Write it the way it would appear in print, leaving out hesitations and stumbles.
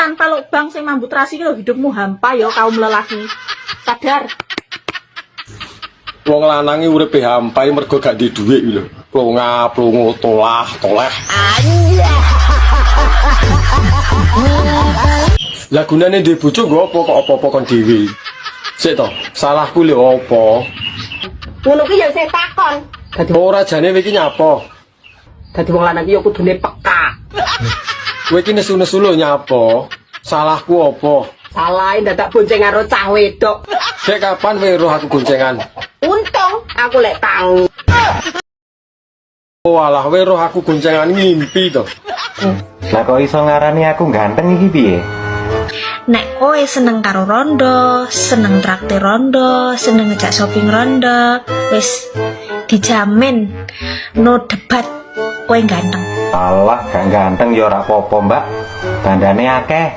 Tanpa lubang sing mambu terasi ki lho, hidupmu hampa yo, kaum lelaki. Sadar. Wong lanang iki uripe hampa mergo gak duwe dhuwit iki lho. Plonga plongo tolah toleh. Lah, gunane duwe bojo nggo apa kok apa-apa kon dhewe? Sik to, salahku lho apa? Ngono ki ya isih takon. Dadi Ora, jane kowe iki nyapa? Dadi wong lanang ki ya kudune peka. Kowe iki nesu-nesu lho nyapa? Salahku apa? Salahe dadak bonceng karo cah wedok. Dek kapan kowe roh aku goncengan? Untung aku lek tangi. Oh alah, kowe roh aku goncengan ngimpi to. Lah, kok iso ngarani aku ganteng iki piye? Nek kowe seneng karo rondo, seneng traktir rondo, seneng ngejak shopping rondo, wis dijamin no debat kowe ganteng. Alah, gak ganteng ya ora apa-apa, Mbak. Bandane akeh.